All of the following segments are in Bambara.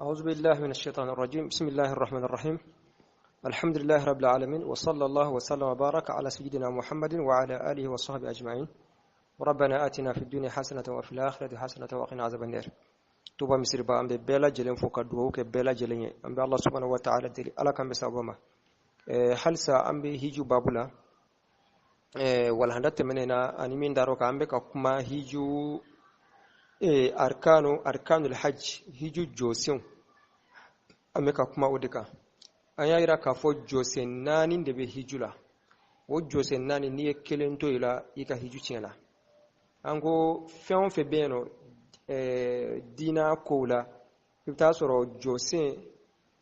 أعوذ بالله من الشيطان الرجيم. بسم الله الرحمن الرحيم. الحمد لله رب العالمين، وصلى الله وسلم وبارك على سيدنا محمد وعلى آله وصحبه أجمعين. ربنا آتنا في الدنيا حسنة وفي الآخرة حسنة وقنا عذاب النار. Tuba misiriba, an bɛ bɛɛ lajɛlen fo ka dugawu kɛ bɛɛ lajɛlen ye. An bɛ Allah subhanahu wa ta'ala deli, Ala k'an bɛ sababu ma. Halisa an bɛ hiju babu la. Walahanda tɛmɛnen na ani min dar'o kan, an bɛ ka kuma hiju arkanul hajj, hiju jɔsenw, an bɛ ka kuma o de kan. An y'a yira k'a fɔ jɔsen naani de bɛ hiju la. O jɔsen naani, n'i ye kelen to i la, i ka hiju tiɲɛna. An ko fɛn o fɛn bɛ yen nɔ diina kow la, i bɛ taa sɔrɔ jɔsen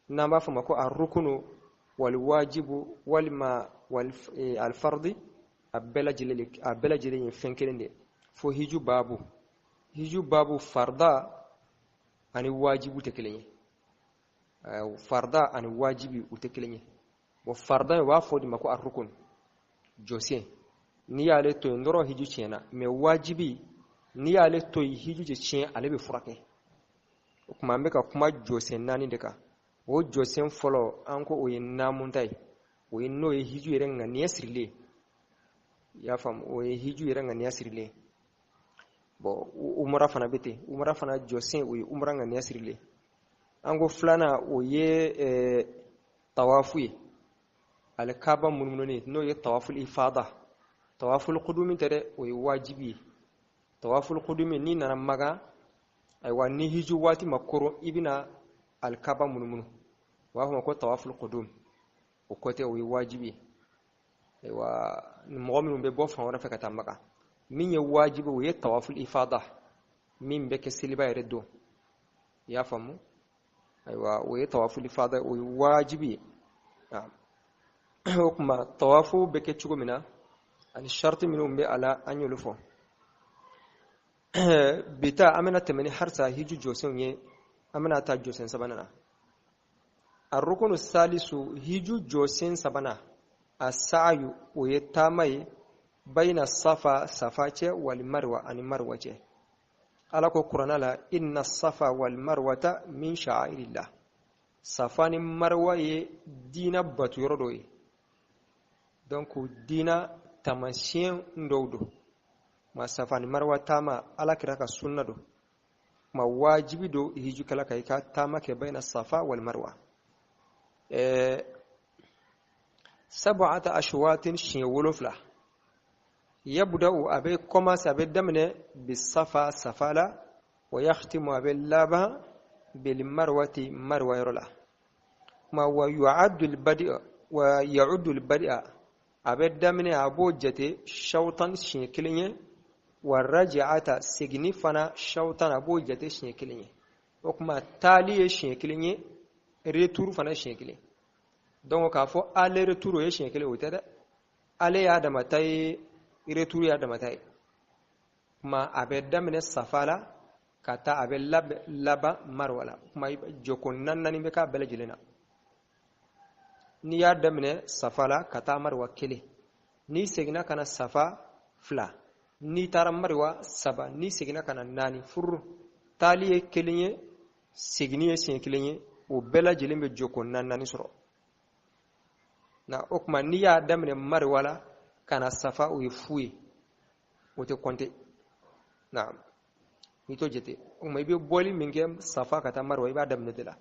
n'an b'a fɔ ma ko arukunu wali wajibu walima wal alfardi, a bɛɛ lajɛlen ye fɛn kelen de. Fo hiju baabu, hiju baabu, farda ani wajibu tɛ kelen ye. Farda ani wajibi, u tɛ kelen ye. Bon, farda, u b'a fɔ de ma ko arukun, jɔsen. N'i y'ale to yen dɔrɔn, hiju tiɲɛna. Mais wajibi, n'i y'ale to yen, hiju tɛ tiɲɛ, ale bɛ furakɛ. O tuma, an bɛ ka kuma jɔsen naani de kan. O jɔsen fɔlɔ, an ko o ye naamunta ye. O ye n'o ye hiju yɛrɛ ŋaniya sirilen, i y'a faamu? O ye hiju yɛrɛ ŋaniya sirilen. Bon, umara fana bɛ ten. Umara fana jɔsen, o ye umara ŋaniya sirilen. An ko filanan, o ye tawafu ye, alikaba munumununi, n'o ye tawaful ifada. Tawaful kudumi tɛ dɛ, o ye wajibi ye. Tawaful kudumi, n'i nana Maga, ayiwa, ni hiju waati ma koron, i bɛna alikaba munumunu, u b'a fɔ ma ko tawaful kudum. O kɔ tɛ, o ye wajibi ye. Ayiwa, mɔgɔ minnu bɛ bɔ fan wɛrɛ fɛ ka taa Maga, min ye wajibi, o ye tawaful ifada, min bɛ kɛ seliba yɛrɛ don, i y'a faamu? Ayiwa, o ye tawaful ifada, o ye wajibi ye. O tuma, tawafu bɛ kɛ cogo min na ani sariti minnu bɛ a la, an y'olu fɔ. Bi ta, an bɛna tɛmɛ ni halisa hiju jɔsenw ye. An bɛna taa jɔsen sabanan na, arukunu salisu, hiju jɔsen sabanan, asaayu, o ye taama ye, bayina safa, safa cɛ, wali marwa, ani marwa cɛ. Ala ko Kuranna la: inna safa wal marwata min sha'airillah. Safa ni marwa ye diina batu yɔrɔ dɔ ye, donc diina taamasiyɛn dɔw don. Ma safa ni marwa taama, Ala kira ka sunna don. Ma wajibi don hijukɛla ka i ka taama kɛ bayina safa wal marwa. Sab'ata ashwatin, siɲɛ 7. Yabda'u, a bɛ commencer, a bɛ daminɛ, bisafa, safa la, wa yakhtimu, a bɛ laban, bil marwati, marwa yɔrɔ la. Ma wa yu'addu al badi'a, wa ya'uddu al badi'a, a bɛ daminɛ, a b'o jate shawtan, siɲɛ kelen ye, wa raj'ata, seginni fana, shawtan, a b'o jate siɲɛ kelen ye. O tuma, taali ye siɲɛ kelen ye, retour fana ye siɲɛ kelen. Donc k'a fɔ aller retour o ye siɲɛ kelen, o tɛ dɛ. Ale y'a damata ye, retour y'a damata ye. Kuma a bɛ daminɛ safa la ka taa, a bɛ laban marwa la. Kuma jɔko naani naani bɛ k'a bɛɛ lajɛlen na. N'i y'a daminɛ safa la ka taa marwa, kelen. N'i seginna ka na safa, fila. N'i taara marwa, saba. N'i seginna ka na, naani. Furu taali ye kelen ye, seginni ye siɲɛ kelen ye. O bɛɛ lajɛlen bɛ jɔko naani naani sɔrɔ na. O tuma, n'i y'a daminɛ mariwa la ka na safa, o ye fu ye, o tɛ kɔnte na, n'i t'o jate. O tuma, i bɛ bɔli min kɛ safa ka taa mariwa, i b'a daminɛ de la.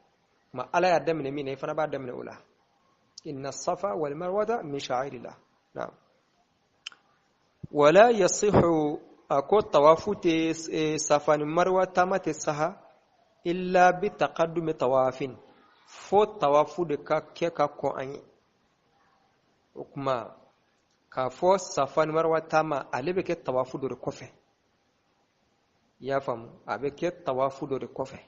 Tuma, Ala y'a daminɛ min na, i fana b'a daminɛ o la. Inna safa wal marwata min sha'airillah. Naam. Wala yasihu, a ko tawafu tɛ, safa ni marwa taama tɛ saha, illa bi taqaddumi tawafin, fo tawafu de ka kɛ ka kɔn an ye. O kuma, k'a fɔ safa ni marwa taama, ale bɛ kɛ tawafu dɔ de kɔfɛ, i y'a faamu? A bɛ kɛ tawafu dɔ de kɔfɛ.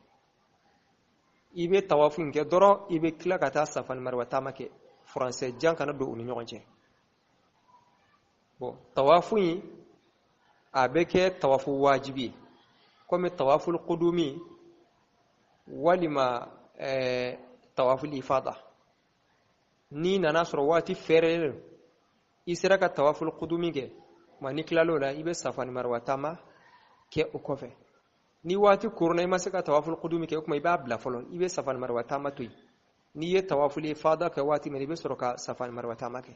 I bɛ tawafu in kɛ dɔrɔn, i bɛ tila ka taa safa ni marwa taama kɛ. Furancɛ jan kana don u ni ɲɔgɔn cɛ. Bon, tawafu in, a bɛ kɛ tawafu wajibi ye, komi tawaful kudumi walima tawaful ifada. N'i nana sɔrɔ waati fɛrɛlen, i sera ka tawaful kudumi kɛ, ma n'i tilal'o la, i bɛ safa ni marwa taama kɛ o kɔfɛ. Ni waati koronna i ma se ka tawaful kudumi kɛ, o tuma i b'a bila fɔlɔ, i bɛ safa ni marwa taama to yen. N'i ye tawaful ifada kɛ waati min na, i bɛ sɔrɔ ka safa ni marwa taama kɛ.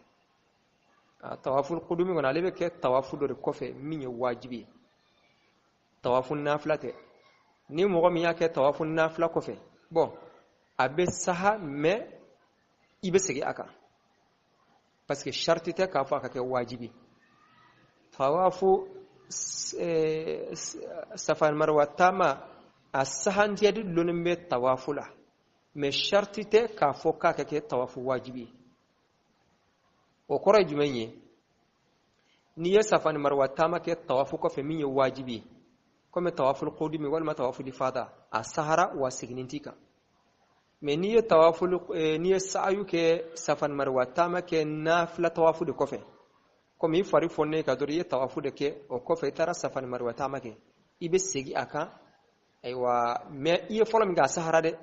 A tawaful kudumi kɔni, ale bɛ kɛ tawafu dɔ de kɔfɛ min ye wajibi ye, tawafu nafila tɛ. Ni mɔgɔ min y'a kɛ tawafu nafila kɔfɛ, bɔn a bɛ saha, mɛ i bɛ segin a kan, parce que sharti tɛ k'a fɔ a ka kɛ wajibi. Tawafu safa ni marwa taama, a sahantiyali dulonnen bɛ tawafu la, mɛ sharti tɛ k'a fɔ k'a ka kɛ tawafu wajibi ye. O kɔrɔ ye jumɛn ye? N'i ye safa ni marwa taama kɛ tawafu kɔfɛ min ye wajibi ye, komi tawaful kudumi walima tawaful ifada, a sahara wa seginni t'i kan. Mɛ n'i ye tawaful n'i ye sa'ayu kɛ, safa ni marwa taama kɛ nafila tawafu de kɔfɛ, komi i fari fɔnnen ka dɔrɔn, i ye tawafu de kɛ, o kɔfɛ i taara safa ni marwa taama kɛ, i bɛ segin a kan. Ayiwa, mɛ i ye fɔlɔ min kɛ, a sahara dɛ,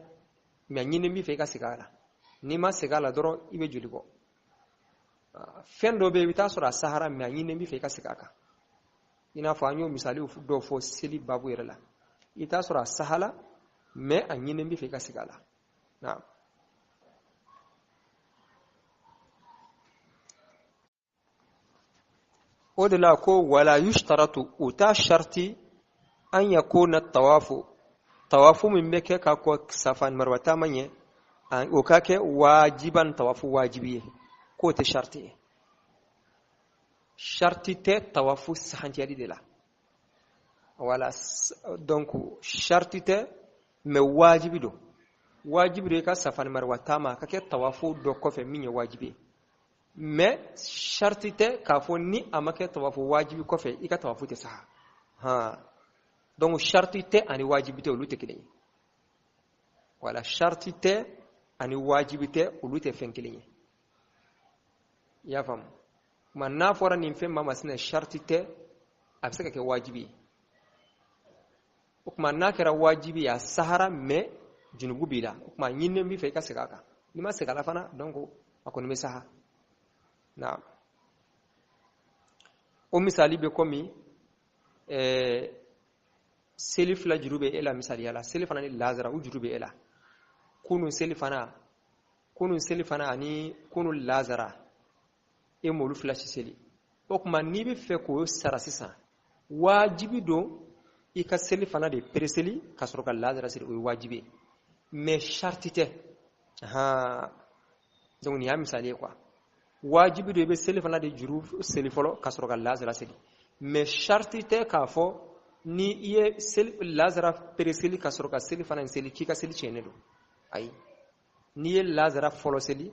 mɛ a ɲini b'i fɛ i ka segin a la. N'i ma segin a la dɔrɔn, i bɛ joli bɔ. Fɛn dɔ bɛ yen, i bɛ taa sɔrɔ a sahara, mɛ a ɲini b'i fɛ i ka segin a kan. I n'a fɔ an y'o misali dɔw fɔ seli babu yɛrɛ la, i t'a sɔrɔ a sahala, mɛ a ɲini b'i fɛ i ka segin a la. Naam. O de la ko wala yushtaratu, u t'a sharti an yakuna tawafu, tawafu min bɛ kɛ ka kɔ safa ni marwa taama ɲɛ, o ka kɛ wajiban, tawafu wajibi ye, k'o tɛ sharti ye. Sharti tɛ tawafu sahantiyali de la. Wala, donc sharti tɛ, mɛ wajibi don. Wajibi don i ka safa ni marwa taama ka kɛ tawafu dɔ kɔfɛ min ye wajibi ye, mɛ sharti tɛ k'a fɔ ni a ma kɛ tawafu wajibi kɔfɛ, i ka tawafu tɛ saha. Han, donc sharti tɛ ani wajibi tɛ, olu tɛ kelen ye. Wala, sharti tɛ ani wajibi tɛ, olu tɛ fɛn kelen ye. I y'a faamu? Kuma n'a fɔra nin fɛn ma masina, sharti tɛ, a bɛ se ka kɛ wajibi ye. O tuma n'a kɛra wajibi ye, a sahara, mɛ junubu b'i la. O tuma ɲininen b'i fɛ i ka segin a kan. N'i ma segin a la fana, donc a kɔni bɛ saha. Naam. O misali bɛ komi seli fila juru bɛ e la. Misaliya la, seli fana ni lazara, u juru bɛ e la. Kunun seli fana ani kunun lazara, e m'olu fila si seli. O tuma n'i bɛ fɛ k'o sara sisan, wajibi don i ka seli fana de pereseli ka sɔrɔ ka lazara seli. O ye wajibi ye, mɛ sharti tɛ. Han, donc nin y'a misali ye quoi. Wajibi don i bɛ seli fana de juru seli fɔlɔ ka sɔrɔ ka lazara seli, mɛ sharti tɛ k'a fɔ ni i ye seli lazara pereseli ka sɔrɔ ka seli fana seli, k'i ka seli tiɲɛnen don. Ayi, n'i ye lazara fɔlɔ seli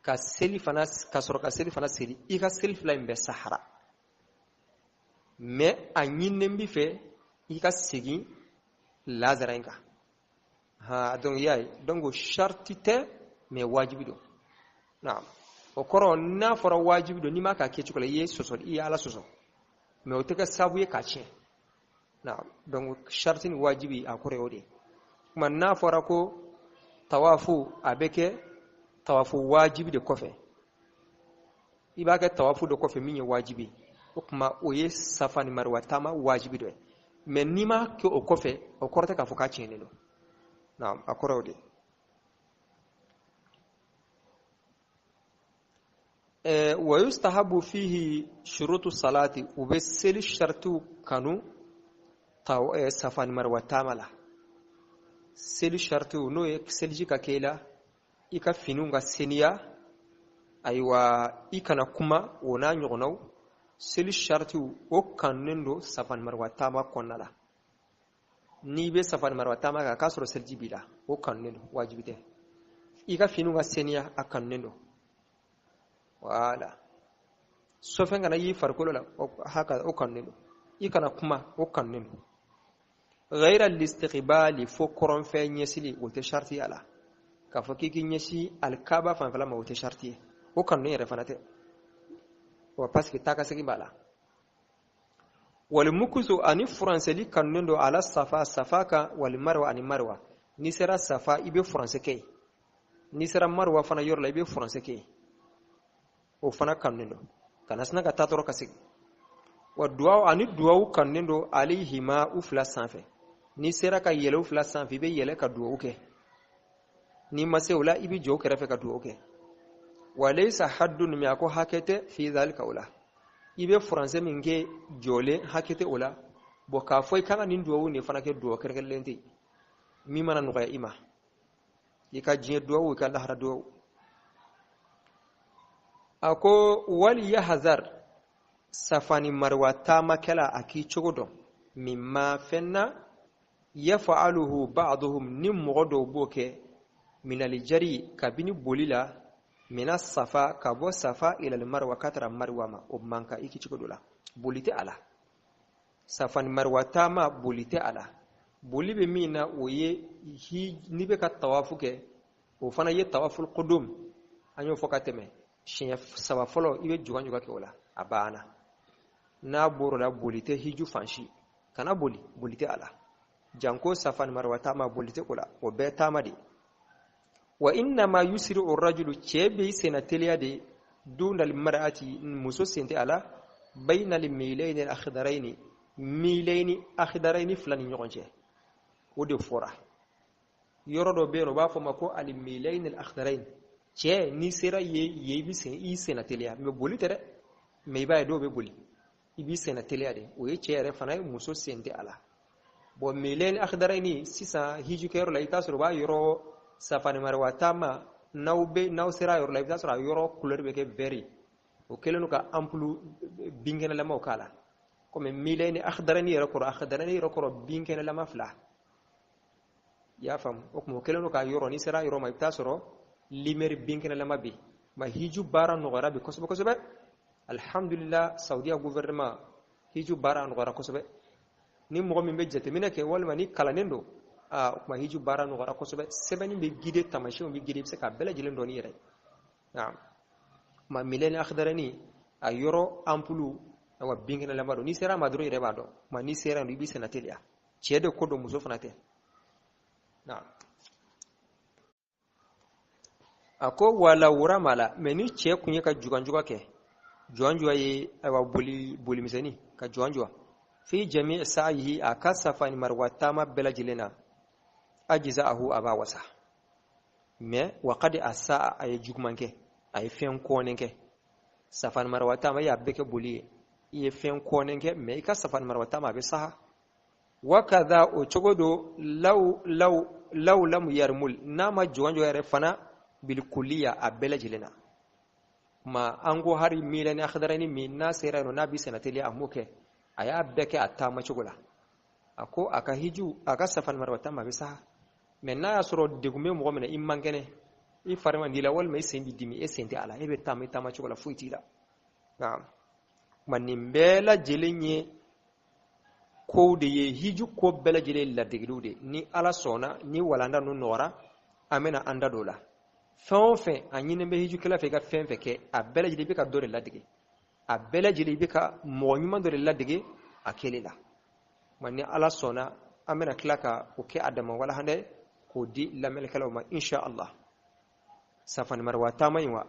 ka seli fana ka sɔrɔ ka seli fana seli, i ka seli fila in bɛ sahara, mɛ a ɲininen b'i fɛ i ka segin lazara in kan. Ha, donc i y'a ye, donc sharti tɛ, mɛ wajibi don. Naam. O kɔrɔ, n'a fɔra wajibi don, n'i m'a k'a kɛcogo la, i ye sɔsɔ, i ye Ala sɔsɔ, mɛ o tɛ kɛ sababu ye k'a tiɲɛ. Naam. Donc sharti ni wajibi, a kɔrɔ ye o de ye. Kuma n'a fɔra ko tawafu a bɛ kɛ tawafu wajibi de kɔfɛ, i b'a kɛ tawafu dɔ kɔfɛ min ye wajibi, o tuma o ye safa ni marwa taama wajibi dɔ ye. Mɛ n'i m'a kɛ o kɔfɛ, o kɔrɔ tɛ k'a fɔ k'a tiɲɛnen don. Naam, a kɔrɔ ye o de ye. Wa yustahabu fihi shurutu salati, u bɛ seli shartiw kanu safa ni marwa taama la. Seli shartiw, n'o ye seliji ka kɛ i la, i ka finiw ka seniya, ayiwa, i kana kuma, o n'a ɲɔgɔnnaw. Seli shartiw, o kanunen don safa ni marwa taama kɔnɔna la. N'i bɛ safa ni marwa taama kan k'a sɔrɔ seliji b'i la, o kanunen don, wajibi tɛ. I ka finiw ka seniya, a kanunen don. Wala sɔfɛn kana y'i farikolo la, haka, o kanunen don. I kana kuma, o kanunen don. Ghayra listiqbali, fo kɔrɔnfɛ ɲɛsili, o tɛ sharti a la. K'a fɔ k'i k'i ɲɛsin alikaba fanfɛla ma, o tɛ sharti ye, o kanunen yɛrɛ fana tɛ wa, parce que taa ka segin b'a la. Walimukusu, ani furansɛli kanunen don ala safa, safa kan, wali marwa, ani marwa. N'i sera safa, i bɛ furansɛ kɛ yen. N'i sera marwa fana yɔrɔ la, i bɛ furansɛ kɛ yen, o fana kanunen don. Kana sina ka taa dɔrɔn ka segin. Wa duwawu, ani duwawu kanunen don alayhima, u fila sanfɛ. N'i sera ka yɛlɛ u fila sanfɛ, i bɛ yɛlɛ ka dugawu kɛ. N'i ma se o la, i bɛ jɔ o kɛrɛfɛ ka dugawu kɛ. Walayisa haddun, mais a ko hakɛ tɛ fi zalika o la. I bɛ furancɛ min kɛ jɔlen, hakɛ tɛ o la. Bon, k'a fɔ i kan ka nin dugawu nin fana kɛ, dugawu kɛrɛnkɛrɛnlen tɛ yen. Min mana nɔgɔya i ma, i ka diɲɛ dugawu, i ka lahara dugawu. A ko wali yahazar, safa ni mariwa taamakɛla, a k'i cogo dɔn mimma, fɛn na, yaf'aluhu ba'duhum, ni mɔgɔ dɔw b'o kɛ, minali jari, kabini boli la, mina safa, ka bɔ safa, ilal marwa, ka tara mariwa ma. O man kan, i k'i cogo dɔ la. Boli tɛ a la. Safa ni mariwa taama, boli tɛ a la. Boli bɛ min na, o ye n'i bɛ ka tawafu kɛ. O fana ye tawaful qudum, an y'o fɔ ka tɛmɛ. Siɲɛ saba fɔlɔ, i bɛ juga juga kɛ o la, a banna. N'a bɔr'o la, boli tɛ hiju fan si. Kana boli, boli tɛ a la. Janko safa ni marwa taama, boli tɛ o la, o bɛɛ taama de. Wa innama yusri'u rajulu, cɛ bɛ senna teliya de, dunal mar'ati, muso sen tɛ a la, bainal milayni al akhdaraini, milayni akhdaraini fila ni ɲɔgɔn cɛ. O de fɔra. Yɔrɔ dɔ bɛ yen, o b'a fɔ ma ko al milayni al akhdaraini. Cɛ, n'i sera yen yen, i bɛ sen, i senna teliya, mais boli tɛ dɛ. Mais i b'a ye dɔw bɛ boli. I b'i senna teliya de, o ye cɛ yɛrɛ fana ye, muso sen tɛ a la. Bon, milayni akhdaraini, sisan hijukɛyɔrɔ la, i t'a sɔrɔ u b'a yɔrɔ safa ni marwa taama, n'aw bɛ n'aw sera a yɔrɔ la, i bɛ t'a sɔrɔ a yɔrɔ couleur bɛ kɛ vert ye. O kɛlen don ka ampoule binkɛnɛlamaw k'a la. Komi milayni akhdaraini yɛrɛ kɔrɔ, akhdaraini yɛrɛ kɔrɔ binkɛnɛlama fila, i y'a faamu? O tuma, o kɛlen don k'a yɔrɔ, n'i sera a yɔrɔ ma, i bɛ t'a sɔrɔ lumière binkɛnɛlama bɛ yen. Ma hiju baara nɔgɔyara bi kosɛbɛ kosɛbɛ, alhamdulillah. Saudiya gouvernement, hiju baara nɔgɔyara kosɛbɛ. Ni mɔgɔ min bɛ jateminɛ kɛ, walima ni kalannen don, aa, o tuma hiju baara nɔgɔyara kosɛbɛ. Sɛbɛnni bɛ guider, taamasiyɛnw bɛ guider, i bɛ se k'a bɛɛ lajɛlen dɔn n'i yɛrɛ ye. Naam, ma milayni akhdaraini, a yɔrɔ ampoule, awa, binkɛnɛlama don. N'i sera a ma dɔrɔn, i yɛrɛ b'a dɔn. Ma n'i sera yen, i b'i senna teliya. Cɛ de ko don, muso fana tɛ. Naam, a ko wala ramala, mais ni cɛ kun ye ka juganjuga kɛ, juganjuga ye, ayiwa, boli bolimisɛnnin ka juganjuga, fi jami sa'yihi, a ka safa ni marwa taama bɛɛ lajɛlen na, ajza'ahu, a b'a wasa. Mais wa qad asa'a, a ye juguman kɛ, a ye fɛn kɔnnen kɛ. Safa ni marwa taama, i y'a bɛɛ kɛ boli ye, i ye fɛn kɔnnen kɛ, mais i ka safa ni marwa taama, a bɛ saha. Wa kadha, o cogo do, law law law lam yarmul, n'a ma jɔnjɔ yɛrɛ fana, bilkuliya, a bɛɛ lajɛlen na. Ma an ko hari milayni akhdaraini min, n'a sera yen nɔ, n'a bɛ senna teliya, a m'o kɛ, a y'a bɛɛ kɛ a taama cogo la, a ko a ka hiju, a ka safa ni marwa taama, a bɛ saha. Mais n'a y'a sɔrɔ degun bɛ mɔgɔ min na, i man kɛnɛ, i fari man di la, walima i sen b'i dimi, e sen tɛ a la, e bɛ taama i taama cogo la, foyi t'i la. Naam, ma nin bɛɛ lajɛlen ye kow de ye, hiju ko bɛɛ lajɛlen ladegeliw de. Ni Ala sɔnna, ni walanda ninnu nɔgɔra, an bɛna an da don o la. Fɛn o fɛn a ɲini bɛ hijukɛla fɛ, i ka fɛn fɛn kɛ, a bɛɛ lajɛlen, i bɛ ka dɔ de ladege. A bɛɛ lajɛlen, i bɛ ka mɔgɔ ɲuman dɔ de ladege a kɛli la. Ma ni Ala sɔnna, an bɛna tila ka o kɛ a dama walahanda ye k'o di lamɛnnikɛlaw ma, insha Allah. Safa ni marwa taama in wa,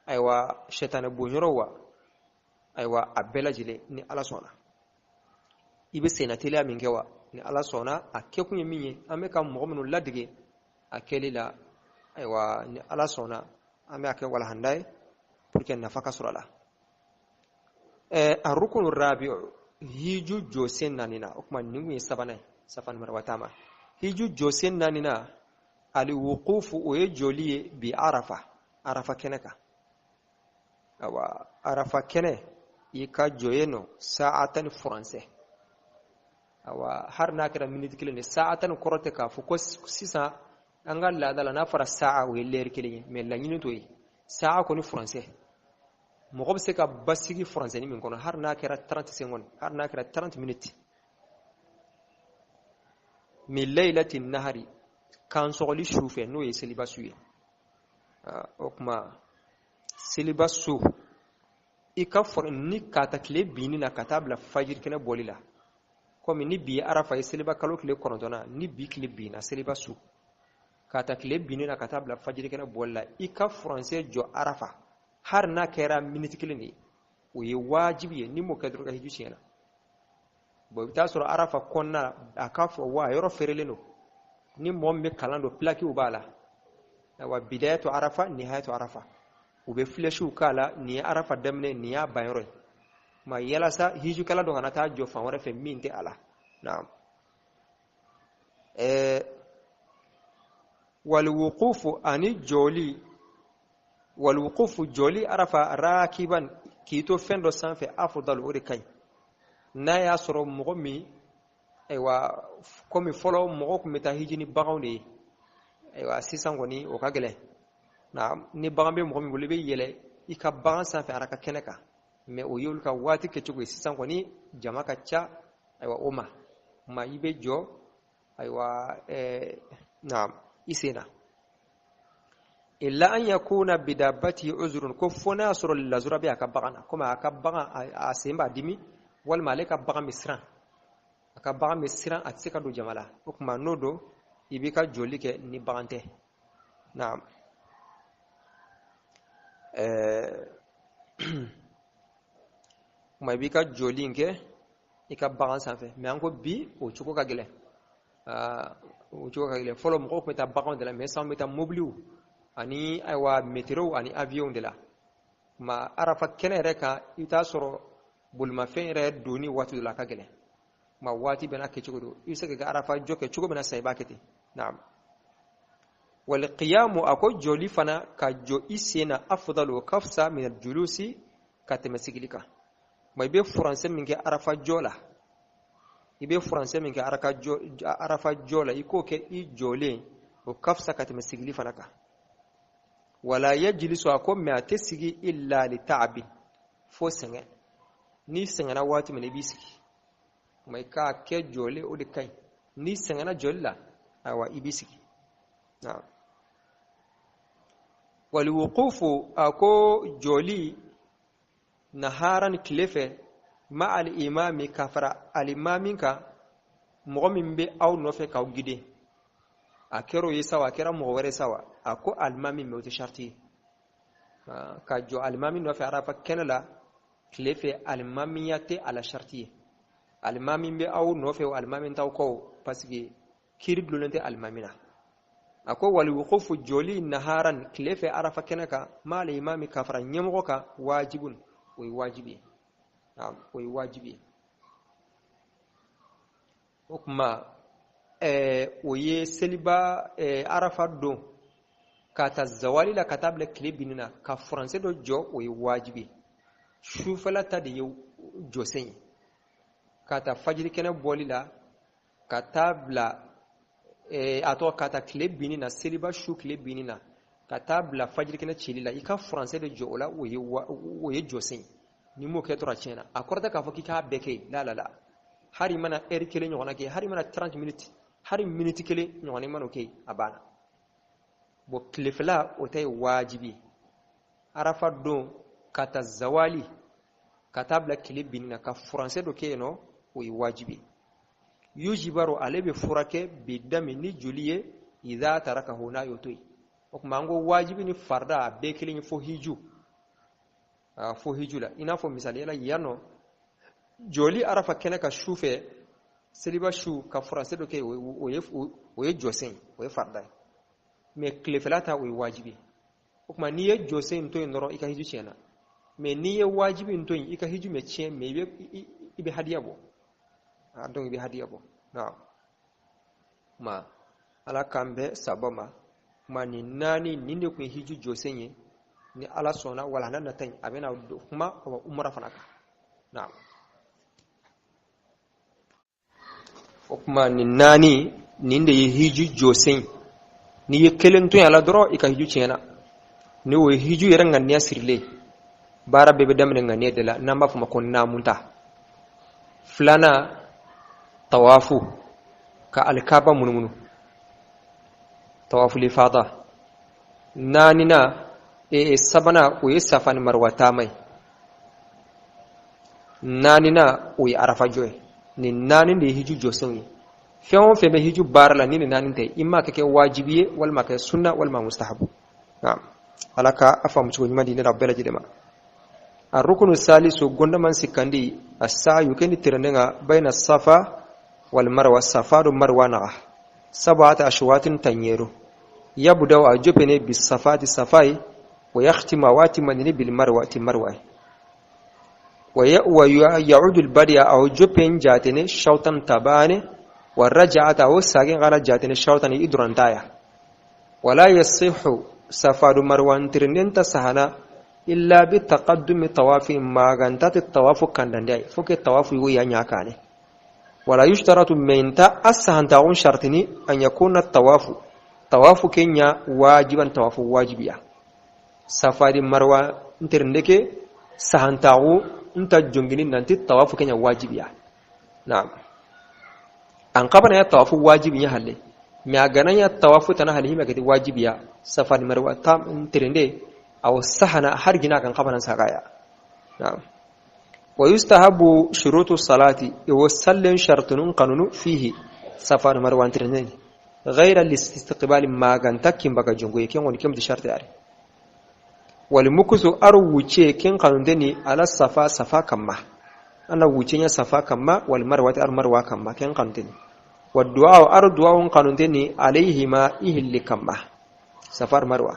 ayiwa, sɛtanɛ bonyɔrɔ wa, ayiwa, a bɛɛ lajɛlen, ni Ala sɔnna, i bɛ senna teliya min kɛ wa, ni Ala sɔnna, a kɛkun ye min ye, an bɛ ka mɔgɔ minnu ladege a kɛli la, ayiwa, ni Ala sɔnna, an bɛ a kɛ walahanda ye pour que nafa ka sɔrɔ a la. Arukunu rabi'u, hiju jɔsen naaninan. O tuma, nin kun ye sabanan ye, safa ni marwa taama. Hiju jɔsen naaninan, aliwuqufu, o ye jɔli ye, bi arafa, arafa kɛnɛ kan. Awa, arafa kɛnɛ, i ka jɔ yen nɔ saatan furancɛ, awa, har n'a kɛra miniti kelen de. Saatan kɔrɔ tɛ k'a fɔ ko sisan an ka laada la, n'a fɔra saa, o ye lɛri kelen ye, mais laɲini t'o ye. Saa kɔni, furancɛ, mɔgɔ bɛ se ka basigi furancɛni min kɔnɔ, har n'a kɛra 30 secondes, har n'a kɛra 30 minutes, min laylati nahari, kansɔgɔli su fɛ, n'o ye seliba su ye. O tuma, seliba su, i ka fɔrɔ ni k'a ta tile binni na ka taa bila fajiri kɛnɛ bɔli la. Komi ni bi ye arafa ye, seliba kalo tile 9na, ni bi tile binna, seliba su, k'a ta tile binni na ka taa bila fajiri kɛnɛ bɔli la, i ka furancɛ jɔ arafa, har n'a kɛra miniti kelen de ye, o ye wajibi ye. N'i m'o kɛ dɔrɔn, ka hiju tiɲɛna. Bon, i bɛ taa sɔrɔ Arafa kɔnɔna la, a ka fɔ wa a yɔrɔ feerelen don. Ni mɔgɔ min bɛ kalan don, pilakiw b'a la. Ayiwa, bidayatu Arafa, nihayatu Arafa, u bɛ filɛsiw k'a la. Nin ye Arafa daminɛ, nin y'a banyɔrɔ ye. Ma yalasa hijukɛla dɔ kana taa jɔ fan wɛrɛ fɛ min tɛ a la. Naam. Walwuqufu ani jɔli, walwuqufu jɔli Arafa rakiban, k'i to fɛn dɔ sanfɛ, afdal, o de ka ɲi. N'a y'a sɔrɔ mɔgɔ min, ayiwa, komi fɔlɔ mɔgɔw tun bɛ taa hiji ni baganw de ye, ayiwa, sisan kɔni o ka gɛlɛn. Naam, ni bagan bɛ mɔgɔ min bolo, i bɛ yɛlɛ i ka bagan sanfɛ Arafa kɛnɛ kan, mɛ o y'olu ka waati kɛcogo ye. Sisan kɔni jama ka ca, ayiwa, o ma ma i bɛ jɔ, ayiwa, naam, i sen na. Illa an yakuna bidabati uzrun, ko fo n'a y'a sɔrɔ lazura bɛ a ka bagan na, komi a ka bagan a sen b'a dimi, walima ale ka bagan bɛ siran, a ka bagan bɛ siran, a tɛ se ka don jama la. O tuma n'o don, i b'i ka jɔli kɛ ni bagan tɛ. Naam. Kuma i b'i ka jɔli in kɛ i ka bagan sanfɛ. Mɛ an ko bi o cogo ka gɛlɛn, o cogo ka gɛlɛn. Fɔlɔ mɔgɔw tun bɛ taa baganw de la, mɛ sisan bɛ taa mobiliw ani, ayiwa, meterow ani aviyɔnw de la. Ma Arafa kɛnɛ yɛrɛ kan, i bɛ taa sɔrɔ bolimafɛn yɛrɛ donni waati dɔ la a ka gɛlɛn. Ma waati bɛɛ n'a kɛcogo don. I bɛ se k'i ka Arafa jɔ kɛ cogo min na sisan, i b'a kɛ ten. Naam. Wal qiyamu, a ko jɔli fana, ka jɔ i sen na, afdalu, o ka fisa, min julusi, ka tɛmɛ sigili kan. Ma i bɛ furancɛ min kɛ Arafa jɔ la, i bɛ furancɛ min kɛ Arafa jɔ la, i k'o kɛ i jɔlen, o ka fisa ka tɛmɛ sigili fana kan. Wala yajlisu, a ko mɛ a tɛ sigi, illa li ta'abi, fo sɛgɛn. N'i sɛgɛnna waati min na, i b'i sigi. Ma i k'a kɛ jɔlen, o de ka ɲi. N'i sɛgɛnna jɔli la, ayiwa, i b'i sigi. Naam. Walwuqufu, a ko jɔli, naharan, tile fɛ, ma al imami, ka fara alimami kan, mɔgɔ min bɛ aw nɔfɛ k'aw gide, a kɛra o ye sa wa, a kɛra mɔgɔ wɛrɛ sa wa, a ko alimami, mɛ o tɛ sariti ye. Ka jɔ alimami nɔfɛ Arafa kɛnɛ la tile fɛ, alimamiya tɛ a la sariti ye. Alimami bɛ aw nɔfɛ o, alimami t'aw kɔ o, parce que kiri dulonnen tɛ alimami na. A ko walwuqufu, jɔli, naharan, tile fɛ, Arafa kɛnɛ kan, ma al imami, ka fara ɲɛmɔgɔ kan, wajibun, o ye wajibi ye. O ye wajibi ye. O tuma o ye seliba Arafa don, ka ta zawali la ka taa bila tile binni na, ka furancɛ dɔ jɔ, o ye wajibi ye. Sufɛla ta de ye jɔsen ye, ka ta fajiri kɛnɛ bɔli la ka taa bila a tɔgɔ, ka taa tile binni na, seliba su tile binni na ka taa bila fajiri kɛnɛ cili la, i ka furancɛ de jɔ o la, o ye jɔsen ye. N'i m'o kɛ dɔrɔn, a tiɲɛna. A kɔrɔ tɛ k'a fɔ k'i k'a bɛɛ kɛ, la la la. Hali mana ɛri kelen ɲɔgɔnna kɛ, hali mana 30 minutes, hali miniti kelen ɲɔgɔnna, i mana o kɛ, a banna. Bon, tilefɛla o ta ye wajibi ye. Arafa don, ka ta zawali ka taa bila tile binni na, ka furancɛ dɔ kɛ yen nɔ, o ye wajibi ye. Yujibaru, ale bɛ furakɛ, bidami, ni joli ye, idha tarakahu, n'a y'o to yen. O tuma an ko wajibi ni farida, a bɛɛ kelen ye fo hiju, fo hiju la. I n'a fɔ misaliya la, yan nɔ jɔli Arafa kɛnɛ ka su fɛ, seliba su, ka furancɛ dɔ kɛ, o ye jɔsen, o ye farida ye. Mɛ tilefɛla ta, o ye wajibi ye. O tuma n'i ye jɔsen in to yen dɔrɔn, i ka hiju tiɲɛna. Mɛ n'i ye wajibi in to yen, i ka hiju mɛ tiɲɛ, mɛ i bɛ hadiya bɔ. Donc i bɛ hadiya bɔ. Naam. Ma Ala k'an bɛn saba ma. Ma nin naani nin de tun ye hiju jɔsen ye. Ni Ala sɔnna, walanda nata in, a bɛna kuma umara fana kan. Naam. O tuma nin naani nin de ye hiju jɔsen. N'i ye kelen to yen a la dɔrɔn, i ka hiju tiɲɛna. Ni o ye hiju yɛrɛ ŋaniya sirilen, baara bɛɛ bɛ daminɛ ŋaniya de la, n'an b'a fɔ ma ko naamuta. Filanan, tawafu, ka alikaba munumunu, tawaful ifada. Naaninan, sabanan, o ye Safa ni Marwa taama ye. Naaninan, o ye Arafa jɔ ye. Nin naani de ye hiju jɔsenw ye. Fɛn o fɛn bɛ hiju baara la, ni nin naani tɛ, i m'a kɛ kɛ wajibi ye, walima kɛ sunna, walima mustahabu. Naam. Ala ka a faamu cogo ɲuman di ne la bɛɛ lajɛlen ma. الركن الثالث غندمان سكندي السعي كن ترنغا بين الصفا والمروة الصفا والمروة نغا 7 أشواط تنيرو يبدأ أجبني بالصفا الصفاي ويختم واتمني بالمروة مروة ويعود البدء أو جبن جاتني شوطا تباني والرجعة أو ساقين غانا جاتني شوطا إدران تايا ولا يصح سفر مروان ترنين تسهنا إلا بتقدم طواف ما غنتات الطواف كان فوق الطواف يويا نياكاني ولا يشترط من تا أسهن تاون شرطني أن يكون الطواف طواف كينيا واجبا طواف واجبيا سفر مروان ترنك سهن تاو انت جونغني نانتي الطواف كينيا واجبيا نعم an qabana ya tawafu wajibi ya halle me agana ya tawafu tana halle hima kati wajibiya safar marwa tam tirinde aw sahana har gina kan qabana sagaya na'am wa yustahabu shurutu salati wa sallan shartun qanunu fihi safar marwa tirinde ghayra listiqbal ma gantakin baga jungo yake woni kem di sharti are wal mukusu arwuce kin qanundeni ala safa safa kamma ana wucenya safa kamma wal marwa ar marwa kamma ken qantini wa du'a ar du'a qanundeni alayhima ihli kamma safar marwa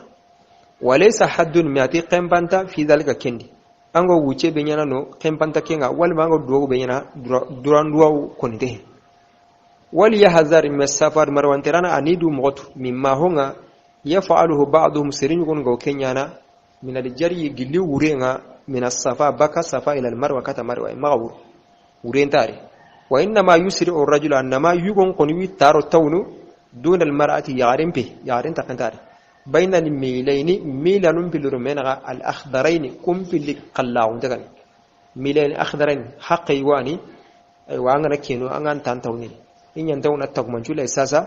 walaysa haddun miati qembanta fi dhalika kendi ango wuce be nyana no qembanta kenga wal mango du'a be nyana duran du'a konite wal yahzar min safar marwa tirana anidu mot mimma hunga yaf'aluhu ba'dhum sirin gon go kenyana min al-jari gilli wurenga من الصفا بكى صفا إلى المروة كتا مروة مغور ورين تاري وإنما يسرع الرجل أنما يغن قنوي تارو تونو دون المرأة يغارين به يغارين تقن تاري بين الميلين ميلان بالرمين الأخضرين كم في اللي قلاون تقن ميلين أخضرين حق يواني أيوة أنا كينو أنا تانتوني إن ينتون التقمنجو لأساسا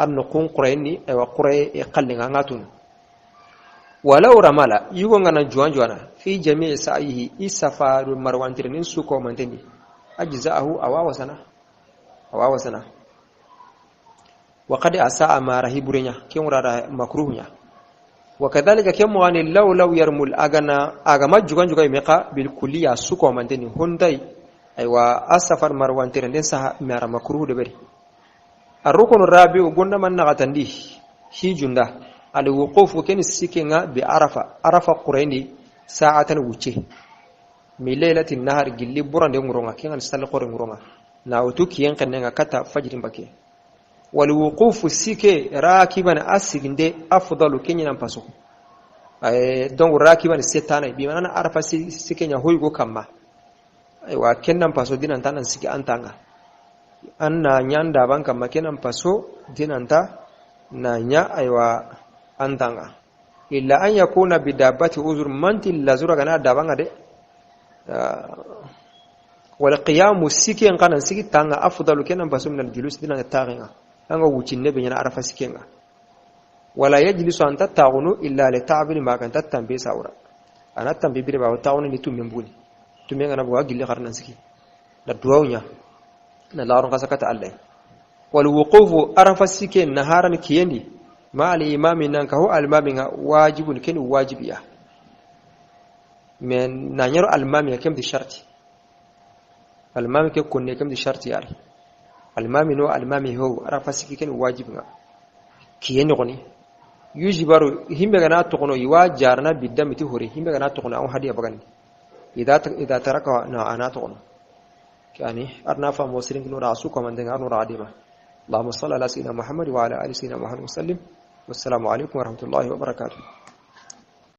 أن نقوم قريني أيوة قري قلنا غاتون ولو رملا يغنغنا جوان جوانا في جميع سعيه إسفار مروان ترنين سوكو منتني أجزاءه أواوسنا وقد أساء ما رهي برنيا كم رأى مكروهنيا وكذلك كم غني لو يرمل أغنى أغما جوان جوانا ميقا بالكلية سوكو منتني هندي أيوة أسفار مروان ترنين سها مارا مكروه دبري الركن الرابع قلنا من نغتندي هي جنده الوقوف كن السكينة بعرفة عرفة قريني ساعة وجه من ليلة النهار جلي بران يمرنا كين نستل قرن يمرنا ناوتو كين كننا كتا فجر بكي والوقوف السكة راكبا أسكين ده أفضل كين ينبسو دون راكبا الستانة بما أنا عرفة سكينة هو يقول كم أيوة كين نبسو دين أنت نسكي أنتعنا أنا نيان دابان كم كين نبسو دين أنت نانيا أيوة antanga illa an yakuna bidabati uzur manti lazura gana dabanga de wal qiyamu sikin kana siki tanga afdalu kenan basu min al julus dina tanga anga wucinne be nyana arafa sikenga wala yajlisu anta taghunu illa li ta'bil ma kan tatambe saura ana tambe bire ba taghunu ni tumbe mbuni tumbe ngana bo gilli qarnan siki da duwawnya na larun kasakata Allah wal wuqufu arafa siken naharan kiyendi ma al-imami nan ka ho al-imami wajibun ken wajibiya men na nyaro al-imami kem di sharti al-imami ke kunne kem di sharti yar al-imami no al-imami ho arafa siki ken wajibinga kiyeni goni yujibaru himbe gana tokono yiwa jarna bidamiti hore himbe gana tokono an hadiya bagani idha taraka na ana tokono yani arna fa musirin no rasu komanden arno radima اللهم صل على سيدنا محمد وعلى آل سيدنا محمد وسلم والسلام عليكم ورحمة الله وبركاته.